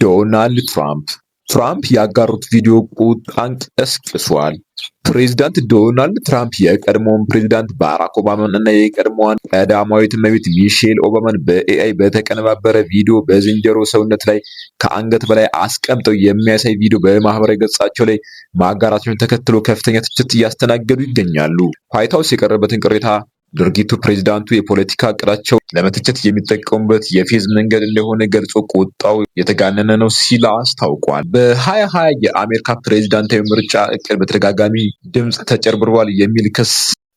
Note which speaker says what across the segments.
Speaker 1: ዶናልድ ትራምፕ ያጋሩት ቪዲዮ ቁጣን ቀስቅሷል። ፕሬዚዳንት ዶናልድ ትራምፕ የቀድሞውን ፕሬዚዳንት ባራክ ኦባማን እና የቀድሞዋን ቀዳማዊት እመቤት ሚሼል ኦባማን በ AI በተቀነባበረ ቪዲዮ በዝንጀሮ ሰውነት ላይ ከአንገት በላይ አስቀምጠው የሚያሳይ ቪዲዮ በማህበራዊ ገጻቸው ላይ ማጋራታቸውን ተከትሎ ከፍተኛ ትችት እያስተናገዱ ይገኛሉ። ዋይት ሀውስ የቀረበበትን ቅሬታ ድርጊቱ ፕሬዚዳንቱ የፖለቲካ እቅዳቸው ለመተቸት የሚጠቀሙበት የፌዝ መንገድ እንደሆነ ገልጾ ቁጣው የተጋነነ ነው ሲል አስታውቋል። በ2020 የአሜሪካ ፕሬዚዳንታዊ ምርጫ እቅድ በተደጋጋሚ ድምፅ ተጭበርብሯል የሚል ክስ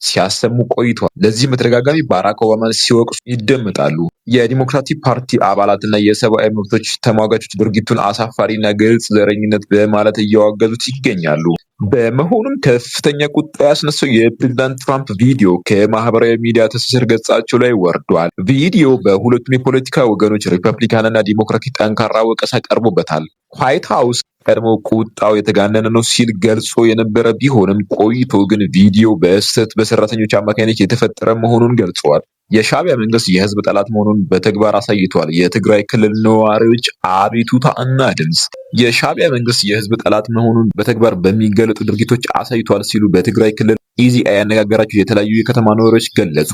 Speaker 1: ሲያሰሙ ቆይተዋል። ለዚህም በተደጋጋሚ ባራክ ኦባማን ሲወቅሱ ይደመጣሉ። የዲሞክራቲክ ፓርቲ አባላትና የሰብአዊ መብቶች ተሟጋቾች ድርጊቱን አሳፋሪና ግልጽ ዘረኝነት በማለት እያወገዙት ይገኛሉ። በመሆኑም ከፍተኛ ቁጣ ያስነሳው የፕሬዝዳንት ትራምፕ ቪዲዮ ከማህበራዊ ሚዲያ ትስስር ገጻቸው ላይ ወርዷል። ቪዲዮ በሁለቱም የፖለቲካ ወገኖች ሪፐብሊካን እና ዲሞክራቲክ ጠንካራ ወቀሳ ቀርቦበታል። ዋይት ሀውስ ቀድሞ ቁጣው የተጋነነ ነው ሲል ገልጾ የነበረ ቢሆንም ቆይቶ ግን ቪዲዮ በስህተት በሰራተኞች አማካኝነት የተፈጠረ መሆኑን ገልጸዋል። የሻዕቢያ መንግስት የህዝብ ጠላት መሆኑን በተግባር አሳይቷል። የትግራይ ክልል ነዋሪዎች አቤቱታ እና ድምፅ። የሻዕቢያ መንግስት የህዝብ ጠላት መሆኑን በተግባር በሚገለጡ ድርጊቶች አሳይቷል ሲሉ በትግራይ ክልል ኢዜአ ያነጋገራቸው የተለያዩ የከተማ ነዋሪዎች ገለጹ።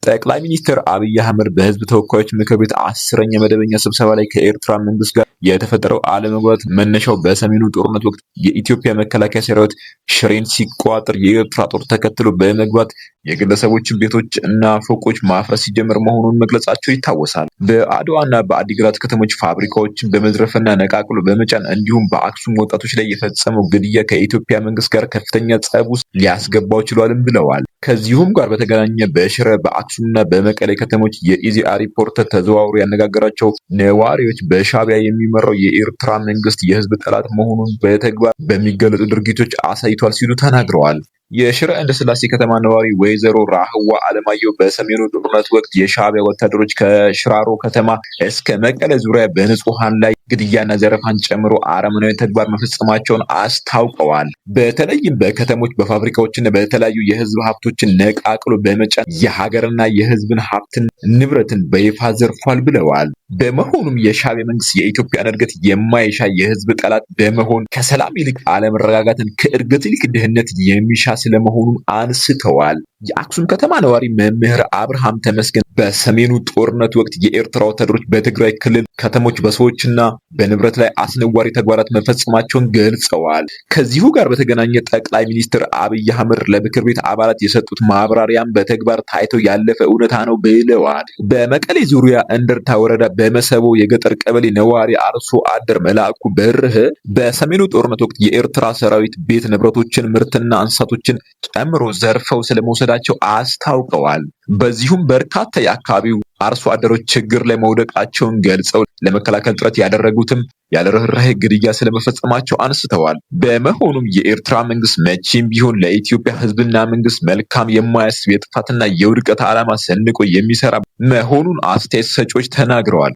Speaker 1: ጠቅላይ ሚኒስትር አብይ አህመድ በህዝብ ተወካዮች ምክር ቤት 10ኛ መደበኛ ስብሰባ ላይ ከኤርትራ መንግስት ጋር የተፈጠረው አለመግባባት መነሻው በሰሜኑ ጦርነት ወቅት የኢትዮጵያ መከላከያ ሰራዊት ሽሬን ሲቆጣጠር የኤርትራ ጦር ተከትሎ በመግባት የግለሰቦችን ቤቶች እና ፎቆች ማፍረስ ሲጀምር መሆኑን መግለጻቸው ይታወሳል። በአድዋና በአዲግራት ከተሞች ፋብሪካዎችን በመዝረፍና ነቃቅሎ በመጫን እንዲሁም በአክሱም ወጣቶች ላይ የፈጸመው ግድያ ከኢትዮጵያ መንግስት ጋር ከፍተኛ ጸብ ውስጥ ሊያስገባው ችሏልም ብለዋል። ከዚሁም ጋር በተገናኘ በሽረ፣ በአክሱምና በመቀሌ ከተሞች የኢዜአ ሪፖርተር ተዘዋውሮ ያነጋገራቸው ነዋሪዎች በሻዕቢያ የሚመራው የኤርትራ መንግስት የህዝብ ጠላት መሆኑን በተግባር በሚገለጡ ድርጊቶች አሳይቷል ሲሉ ተናግረዋል። የሽረ እንዳስላሴ ከተማ ነዋሪ ወይዘሮ ራህዋ አለማየሁ በሰሜኑ ጦርነት ወቅት የሻዕቢያ ወታደሮች ከሽራሮ ከተማ እስከ መቀለ ዙሪያ በንጹሐን ላይ ግድያና ዘረፋን ጨምሮ አረመናዊ ተግባር መፈጸማቸውን አስታውቀዋል። በተለይም በከተሞች በፋብሪካዎችና በተለያዩ የህዝብ ሀብቶችን ነቃቅሎ በመጫን የሀገርና የህዝብን ሀብትን ንብረትን በይፋ ዘርፏል ብለዋል። በመሆኑም የሻዕቢያ መንግስት የኢትዮጵያን እድገት የማይሻ የህዝብ ጠላት በመሆን ከሰላም ይልቅ አለመረጋጋትን፣ ከእድገት ይልቅ ድህነት የሚሻ ስለመሆኑም አንስተዋል። የአክሱም ከተማ ነዋሪ መምህር አብርሃም ተመስገን በሰሜኑ ጦርነት ወቅት የኤርትራ ወታደሮች በትግራይ ክልል ከተሞች በሰዎችና በንብረት ላይ አስነዋሪ ተግባራት መፈጸማቸውን ገልጸዋል። ከዚሁ ጋር በተገናኘ ጠቅላይ ሚኒስትር አብይ አህመድ ለምክር ቤት አባላት የሰጡት ማብራሪያም በተግባር ታይቶ ያለፈ እውነታ ነው ብለዋል። በመቀሌ ዙሪያ እንደርታ ወረዳ በመሰቦ የገጠር ቀበሌ ነዋሪ አርሶ አደር መላኩ በርህ በሰሜኑ ጦርነት ወቅት የኤርትራ ሰራዊት ቤት ንብረቶችን፣ ምርትና እንስሳቶችን ጨምሮ ዘርፈው ስለመውሰዳቸው አስታውቀዋል። በዚሁም በርካታ የአካባቢው አርሶ አደሮች ችግር ላይ መውደቃቸውን ገልጸው ለመከላከል ጥረት ያደረጉትም ያለ ርህራሄ ግድያ ስለመፈጸማቸው አንስተዋል። በመሆኑም የኤርትራ መንግስት መቼም ቢሆን ለኢትዮጵያ ሕዝብና መንግስት መልካም የማያስብ የጥፋትና የውድቀት ዓላማ ሰንቆ የሚሰራ መሆኑን አስተያየት ሰጪዎች ተናግረዋል።